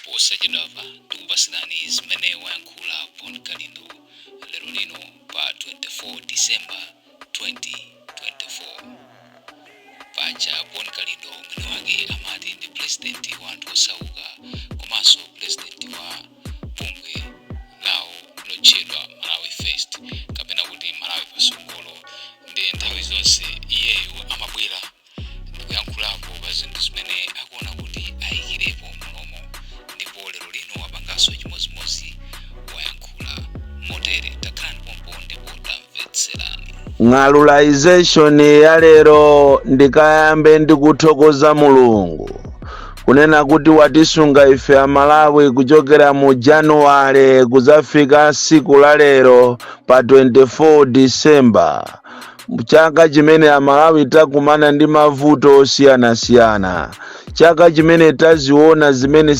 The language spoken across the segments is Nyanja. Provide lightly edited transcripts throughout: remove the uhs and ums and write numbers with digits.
Posachedwapa tikupasirani zimene wayankhula Bon Kalindo lero lino pa 24 December 2024. Paja Bon Kalindo mwini wake amati ndi president wa anthu osauka komanso president wa bungwe lawo lotchedwa Malawi First kapena kuti Malawi Pasogolo. Ndi nthawi zonse iyeyo amabwera ndikuyankhulapo pa zinthu zimene akuona kuti ayikirepo mulomo, ndipo lero lino wapanganso chimodzimodzi, wayankhula motere. Takhalani pompo ndipo tamvetserani. Ng'alulization ya lero, ndikayambe ndikuthokoza Mulungu kunena kuti watisunga ife Amalawi kuchokera mu Januwale kudzafika siku la lero pa 24 December, chaka chimene Amalawi takumana ndi mavuto osiyanasiyana, chaka chimene taziona zimene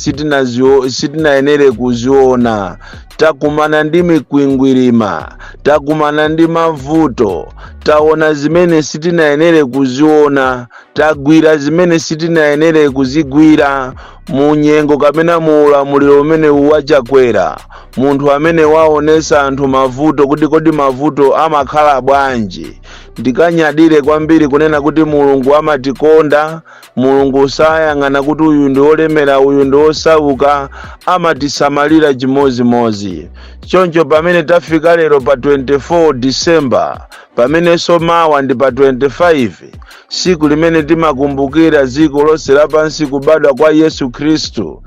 sitinayenere kuziona. Takumana ndi mikwingwirima, takumana ndi mavuto, taona zimene sitinayenere kuziona, tagwira zimene sitinayenere kuzigwira mu nyengo kapena mu ulamuliro umene waChakwera, munthu amene waonesa anthu mavuto kuti kodi mavuto amakhala bwanji. Ndikanyadire kwambiri kunena kuti Mulungu amatikonda. Mulungu sayang'ana kuti uyu ndi olemera, uyu ndi osauka, amatisamalira chimozimozi. Choncho pamene tafika lero pa 24 December, pamenenso mawa ndi pa 25, siku limene timakumbukira dziko lonse lapansi kubadwa kwa Yesu Khristu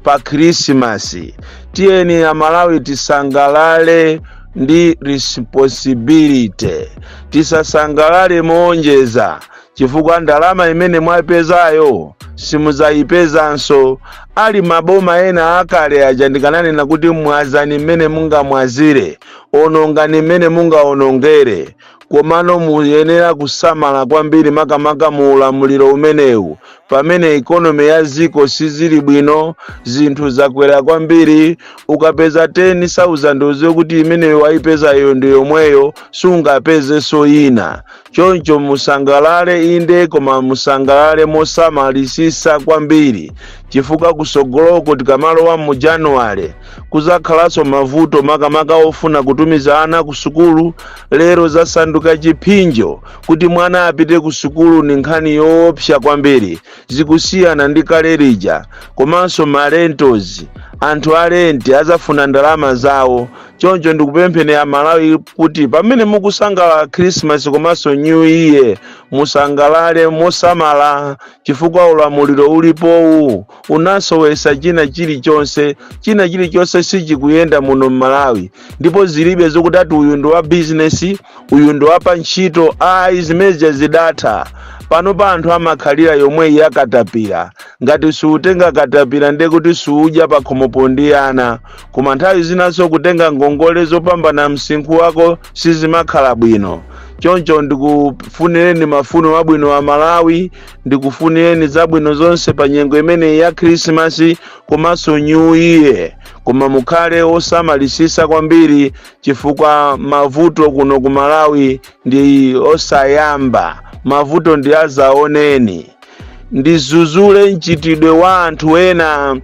pa Khrisimasi, tiyeni Amalawi tisangalale ndi responsibility, tisasangalale moonjeza, chifukwa ndalama imene mwapezayo simudzayipezanso. Ali maboma ena akale aja, ndikananena kuti mwazani mmene mungamwazire, onongani mmene mungaonongere, komano muyenera kusamala kwambiri, makamaka mu ulamuliro umenewu pamene economy ya dziko sizili bwino, zinthu zakwera kwambiri. Ukapeza 10,000, uziwe kuti imeneyo wayipezayo ndi yomweyo, sungapezenso ina. Choncho musangalale inde, koma musangalale mosamalisisa kwambiri, chifukwa kusogoloko tikamalowa mu Januwale kuzakhalanso mavuto, makamaka ofuna kutumiza ana ku sukulu. Lero zasanduka chiphinjo kuti mwana apite ku sukulu, ni nkhani yoopsa kwambiri, zikusiyana ndi kale lija. Komanso ma rentals, anthu a rent azafuna ndalama zawo. Choncho ndikupempheni Amalawi kuti pamene mukusangalala Christmas komanso New Year, musangalale mosamala, chifukwa ulamuliro ulipowu unasowesa china chilichonse. China chilichonse sichikuyenda muno mMalawi, ndipo zilibe zokuti ati uyu ndi wa bizinesi, uyu ndi wa pa ntchito, ayi, zimene zidatha. Pano pa anthu amakhalira yomwe yakatapira. Ngati suutenga katapira, ndiye kuti suudya pakhomopo ndi ana. Koma nthawi zinanso kutenga ngongole zopambana msinkhu wako sizimakhala bwino. Choncho ndikufunireni mafuno abwino a Malawi, ndikufunireni zabwino zonse pa nyengo imeneyi ya Khrisimasi komanso New Year, koma mukhale osamalisisa kwambiri, chifukwa mavuto kuno ku Malawi ndi osayamba, mavuto ndi azaoneni. Ndizuzule mchitidwe wa anthu ena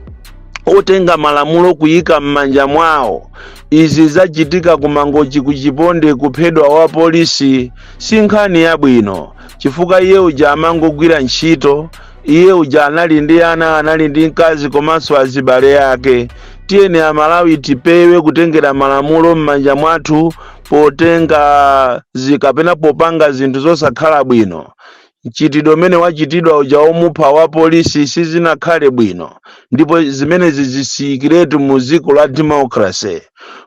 otenga malamulo kuyika m'manja mwawo. Izi zachitika ku Mangochi, ku Chiponde, kuphedwa wa polisi si nkhani yabwino, chifukwa iye uja amangogwira ntchito. Iye uja anali ndi ana, anali ndi mkazi komanso azibale ake. Tiyeni Amalawi tipewe kutengera malamulo m'manja mwathu potenga kapena popanga zinthu zosakhala bwino. Mchitidwe umene wachitidwa uja omupha wa polisi sizinakhale bwino, ndipo zimenezi zisiyikiretu mu dziko la democracy.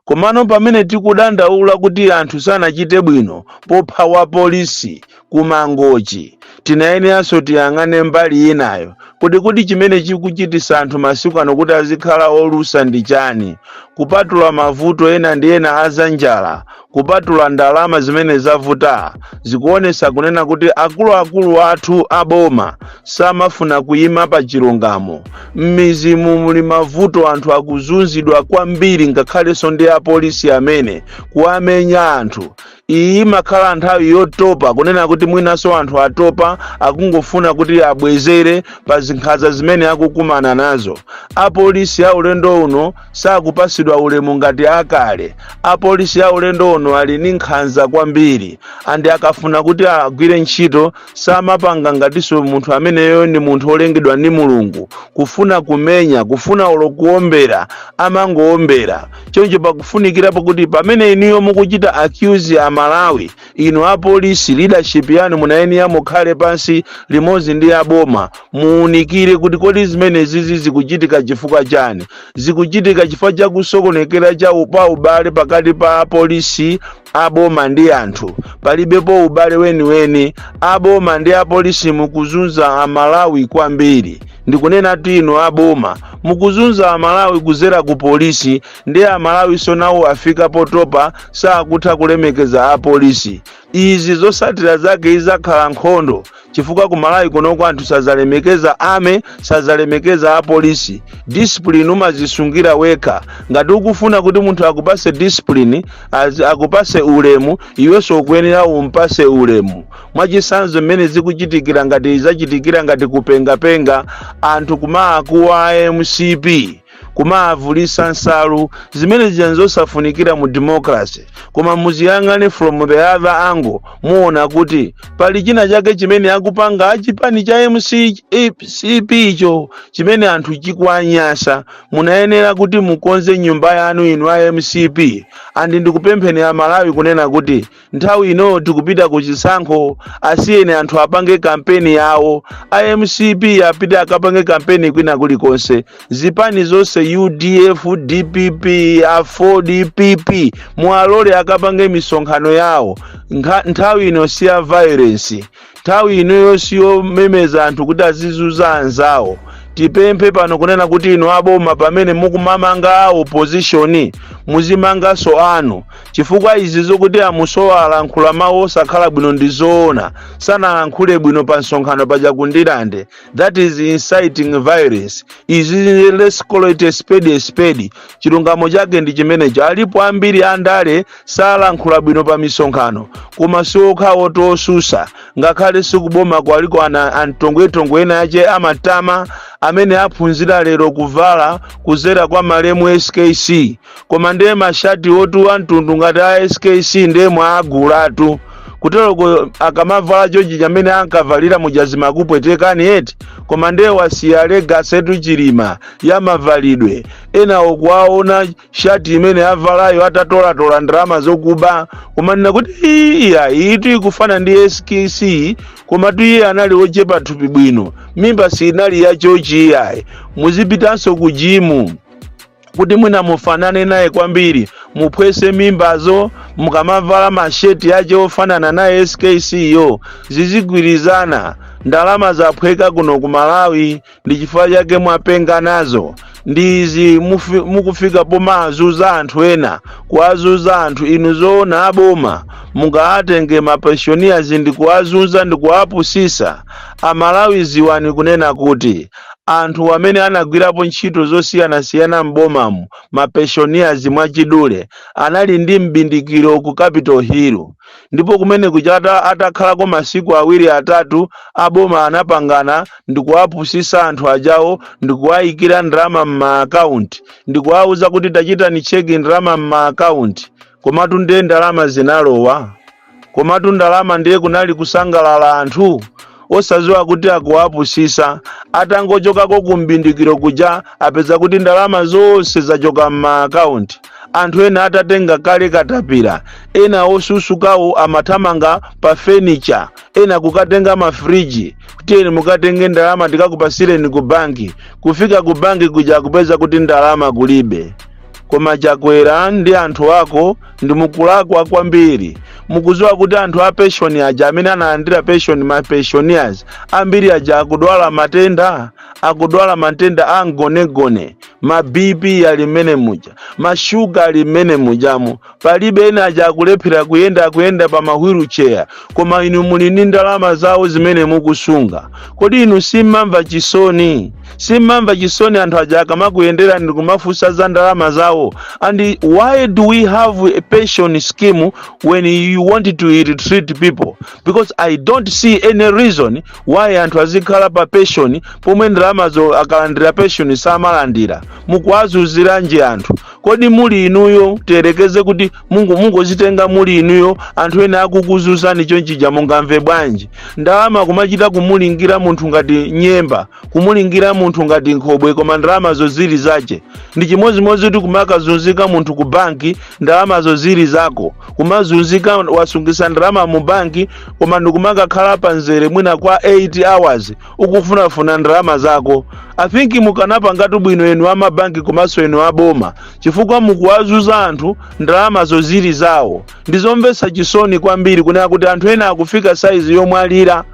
Komano pamene tikudandaula kuti anthu sanachite bwino popha wa polisi ku Mangochi, tinayeneranso tiyang'ane mbali inayo kuti chimene chikuchitisa anthu masiku ano kuti azikhala olusa ndi chani, kupatula mavuto ena ndi ena azanjala, kupatula ndalama zimene zavuta. Zikuonesa kunena kuti akuluakulu athu aboma samafuna kuyima pa chilungamo. M'mizimu muli mavuto, anthu akuzunzidwa kwambiri, ngakhalenso ndi apolisi amene kuwamenya anthu. Iyi imakhala nthawi yotopa, kunena kuti mwinanso anthu atopa, akungofuna kuti abwezere pa zinkhanza zimene akukumana nazo. Apolisi a ulendo uno sakupasidwa ulemu ngati akale. Apolisi a ulendo uno ali ndi nkhanza kwambiri, and akafuna kuti agwire ntchito samapanga ngatinso munthu ameneyo ndi munthu olengedwa ndi Mulungu. Kufuna kumenya, kufuna ulo kuombera, amangowombera. Choncho pakufunikirapo kuti pamene inuyo mukuchita accuse Amalawi, inu apolisi, leadership yanu munayenera mukhale pansi limodzi ndi aboma, muunikire kuti kodi zimene zizi zikuchitika chifukwa chani? Zikuchitika chifukwa chakusokonekera cha pa ubale pakati pa apolisi, aboma ndi anthu. Palibepo ubale weniweni. Aboma ndi apolisi mukuzunza Amalawi kwambiri. Ndikunena tu, inu aboma mukuzunza Amalawi kuzera ku polisi, ndi Amalawi sonawo afika potopa, sakutha kulemekeza apolisi. Izi zosatira zake izakhala nkhondo, chifukwa ku Malawi kunoko anthu sazalemekeza army, sazalemekeza apolisi. Discipline umazisungira wekha. Ngati ukufuna kuti munthu akupase discipline, akupase ulemu, iwenso ukuyenera umpase ulemu. Mwachisanzo, mmene zikuchitikira, ngati zachitikira ngati kupengapenga, anthu kumaakuwa MCP, kumaavulisa nsalu, zimene zija zosafunikira mu democracy. Koma muziyang'ane from the other angle, muona kuti pali china chake chimene akupanga achipani cha MCP icho chimene anthu chikuanyasa. Munayenera kuti mukonze nyumba yanu, inu a MCP. And ndikupempheni Amalawi kunena kuti nthawi ino tikupita ku chisankho, asiyeni anthu apange kampeni yawo. A MCP apite akapange kampeni kwina kulikonse. Zipani zonse, UDF, DPP, AFORD, PP, muwalole akapange misonkhano yawo. Nthawi ino si ya violence, nthawi inoyo siyomemeza anthu kuti azizuza anzawo. Tipemphe pano kunena kuti inu aboma, pamene mukumamanga a opposition, muzimanganso anu, chifukwa izi zokuti amusowa alankhula mawu osakhala bwino, ndi zoona sanalankhule bwino pa msonkhano paja kundilande, that is inciting violence. Izi, let's call it a spade a spade. Chilungamo chake ndi chimenecho. Alipo ambiri andale salankhula bwino pa misonkhano, koma siokhawo tosusa. Ngakhale sikuboma kwaliko ana amtongwetongwe ena ache amatama amene aphunzira lero kuvala kuzera kwa malemu SKC, koma ndiye mashati otu amtundu ngati a SKC ndiye mwaagulatu kuteroko, akamavala chochi chamene ankavalira mujazi makupwetekani eti. Koma ndiye wasiya legacy etu Chilima ya mavalidwe. Ena okuwaona shati imene avalayo atatolatola ndalama zokuba, kumanena kuti iya, itu ikufana ndi SKC, komatu iye anali wochepa thupi bwino, mimba sinali yachochi. Iyayi, muzipitanso ku gym kuti mwina mufanane naye kwambiri, muphwese mimbazo. Mukamavala masheti ache ofanana naye SKC yo, zizigwirizana. Ndalama zaphweka kuno ku Malawi, ndi chifukwa chake mwapenga nazo. Ndi izi mukufika pomazuza anthu ena, kuwazuza anthu. Inu zoona aboma mungaatenge mapensioners ndi kuwazunza ndi kuwapusisa Amalawi? Ziwani kunena kuti anthu amene anagwirapo ntchito zosiyanasiyana m'bomamu, mapensioners mwachidule, anali ndi mbindikiro ku Capitol Hill, ndipo kumene kuchata atakhalako masiku 2, 3, aboma anapangana ndikuwapusisa anthu ajawo, ndikuwayikira ndalama m'maakaunti, ndikuwawuza kuti tachitani check ndalama m'maakaunti. Komatu ndiye ndalama zinalowa, komatu ndalama ndiye kunali kusangalala, anthu osadziwa kuti akuwapusisa. Atangochokako ku mbindikiro kuja, apeza kuti ndalama zonse zachoka m'maakaunti, anthu ena atatenga kale katapira. Ena osusukawo amathamanga pa furniture, ena kukatenga mafriji, tiyeni mukatenge ndalama tikakupasireni ku banki. Kufika ku banki kuja, kupeza kuti ndalama kulibe. Koma Chakwera ndi anthu ako ndi mukulakwa kwambiri. Mukudziwa kuti anthu a pension aja amene analandira pension, ma pensioners ambiri aja akudwala matenda, akudwala matenda a mgonegone, ma BP ali mmene muja, mashuga ali mmene mujamo, palibe ena aja akulephera kuyenda, akuyenda pa ma wheelchair, koma inu muli ndi ndalama zawo zimene mukusunga. Kodi inu simmamva chisoni? Simmamva chisoni anthu aja akamakuyendera ndi kumafunsa za ndalama zawo? And why do we have a pension scheme when you you want to ill-treat people, because I don't see any reason why anthu azikhala pa pension pomwe ndalamazo akalandira pension samalandira. Mukuwazunziranji anthu? Kodi muli inuyo, tiyerekeze kuti mungozitenga muli inuyo, anthu ena akukuzunzani chonchija, mungamve bwanji? Ndalama kumachita kumulingira munthu ngati nyemba, kumulingira munthu ngati nkhobwe, koma ndalamazo zili zache. Ndi chimodzimodzi kuti kumakazunzika munthu ku banki, ndalamazo zili zako. Kumazunzika, wasungisa ndalama mu banki, koma ndikumakakhala panzere mwina kwa 8 hours ukufunafuna ndalama zako. I think mukanapangatu bwino enu amabanki komanso enu aboma, chifukwa mukuwazuza anthu, ndalamazo zili zawo. Ndizomvetsa chisoni kwambiri kunena kuti anthu ena akufika saizi yomwalira,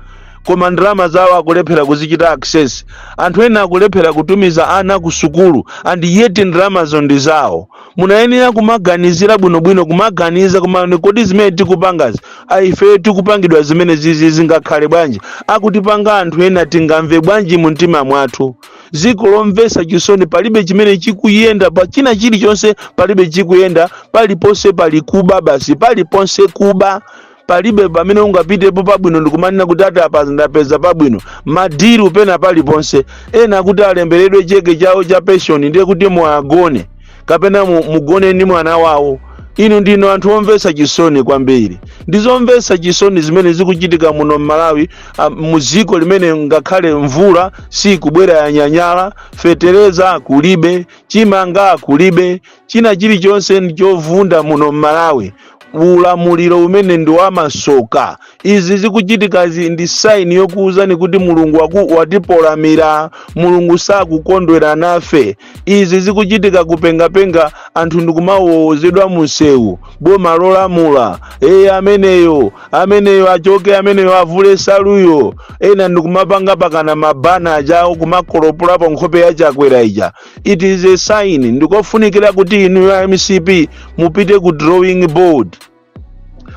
koma ndalama zawo akulephera kuzichita access. Anthu ena akulephera kutumiza ana ku sukulu, and yet ndalamazo ndi zawo. Munayenera kumaganizira bwinobwino, kumaganiza koma kodi zimene tikupangazi, ife tikupangidwa zimene zizi, zingakhale bwanji? Akutipanga anthu ena, tingamve bwanji mu mtima mwathu? Dziko lomvetsa chisoni, palibe chimene chikuyenda pa china chilichonse, palibe chikuyenda. Paliponse pali kuba basi, paliponse kuba. Palibe pamene ungapitepo pabwino ndikumanena kuti ati apa ndapeza pabwino. Ma deal pena paliponse. Ena kuti alemberedwe cheke chawo cha pension, ndiye kuti muagone kapena mugone ndi mwana wawo. Inu ndinu anthu omvetsa chisoni kwambiri. Ndizomvetsa chisoni zimene zikuchitika muno m'Malawi, mu dziko limene ngakhale mvula sikubwera, yanyanyala, fetereza kulibe, chimanga kulibe, china chilichonse ndichovunda muno m'Malawi. Ulamuliro umene ndi wamasoka. Izi zikuchitikazi ndi sign yokuwuzani kuti Mulungu watipolamira, Mulungu sakukondwera nafe. Izi zikuchitika kupengapenga, anthu ndikumawowozedwa munsewu, boma lolamula, eye, ameneyo, ameneyo achoke, ameneyo avule saluyo. Ena ndikumapanga pakana ma banner ajawo, kumakolopolapo nkhope ya Chakwera ija. It is a sign. Ndikofunikira kuti inu ya MCP mupite ku drawing board,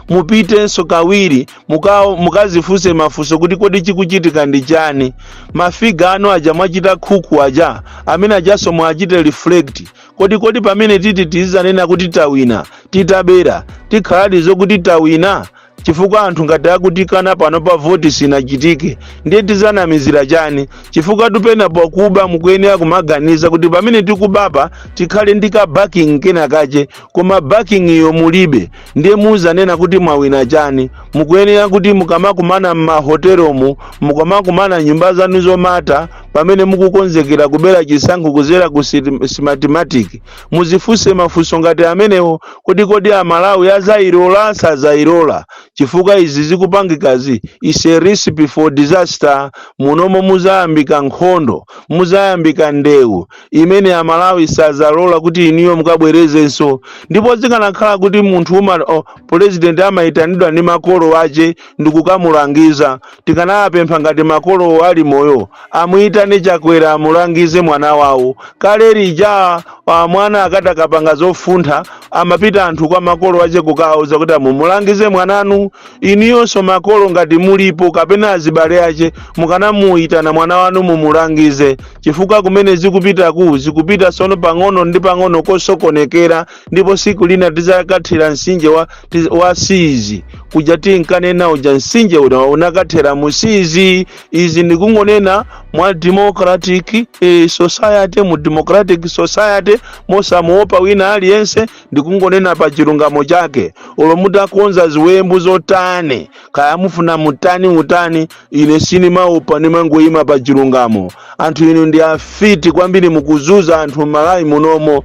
mupitenso kawiri, mukazifunse mafunso kuti kodi chikuchitika ndi chani? Ma figure anu aja mwachita khuku aja, amene ajaso mwachite reflect. Kodi pamene titi tizanena kuti tawina titabera, tikhaladi zokuti tawina? Chifukwa anthu ngati akutikana pano pa voti sinachitike, ndiye tizanamizira chani? Chifukwa tupena pakuba mukuyenera kumaganiza kuti pamene tikubapa tikhale ndi ka backing kena kache, koma backing iyo mulibe, ndiye muzanena kuti mwawina chani? Mukuyenera kuti mukamakumana m'mahoteromu, mukamakumana nyumba zanu zomata, pamene mukukonzekera kubera chisankho kuzera ku Smartmatic, muzifunse mafunso ngati amenewo kuti kodi Amalawi azayilola, sazayilola? Chifukwa izi zikupangikazi is a recipe for disaster. Munomo muzayambika nkhondo, muzayambika ndewu imene Amalawi sazalola kuti iniyo mukabwerezenso. Ndipo zikanakhala kuti munthu president amayitanidwa ndi makolo ache ndikukamulangiza, tikanapempha ngati makolo ali moyo amuyitane Chakwera amulangize mwana wawo. Kale lija mwana akati akapanga zofuntha, amapita anthu kwa makolo ache kukawauza kuti amumulangize mwananu. Iniyonso makolo ngati mulipo kapena azibale ache, mukanamuyitana mwana wanu mumulangize, chifukwa kumene zikupitaku zikupita sono pang'ono ndi pang'ono kosokonekera. Ndipo siku lina tizakathira msinje wa sizi kuja tinkanena uja, msinje una unakathera musizi. Izi ndikungonena mwa democratic society, mu democratic society, mosamuopa wina aliyense, ndikungonena pa chilungamo chake. Olo mutakonza ziwembu zotani, kaya mufuna mutani mutani, ine sinimaopa, nimangoyima pa chilungamo. Anthu inu ndi afiti kwambiri, mukuzuza anthu m'Malawi munomo.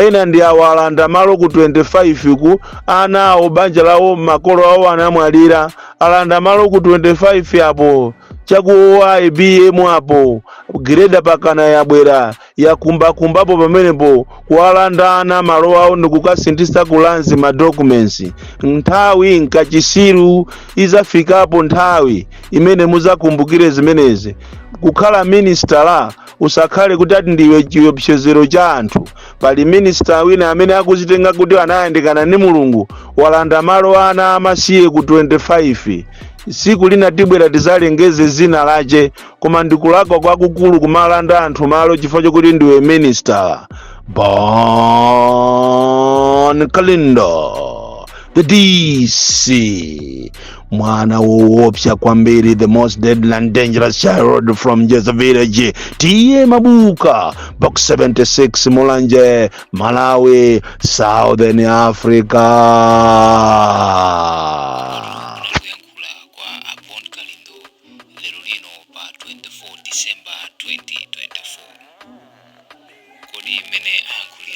Ena ndi awalanda malo ku 25 ku ana awo, banja lawo, makolo awo anamwalira, alanda malo ku 25 apo chaku IBM apo, grader pakana yabwera yakumbakumbapo pamenepo, kuwalanda ana malo awo ndikukasinthisa kulanzi ma documents. Nthawi nkachisiru izafikapo nthawi imene muzakumbukire zimenezi. Kukhala minister, usakhale kuti ati ndiwe chiopsezero cha anthu. Pali minister wina amene akuzitenga kuti anayandikana ndi Mulungu, walanda malo ana amasiye ku 25. Siku lina tibwera tizalengeze zina lache, koma ndikulakwa kwakukulu kumalanda anthu malo chifukwa chokuti ndiwe minister. Bon Kalindo, the The DC, mwana woopsa kwambiri, the most deadly and dangerous child from Jeza Village, T/A Mabuka, Box 76, Mulanje, Malawi, Southern Africa. Kunali kuyankhula kwa a Bon Kalindo lero lino pa 24 December 2024. Kodi mmene ayankhulira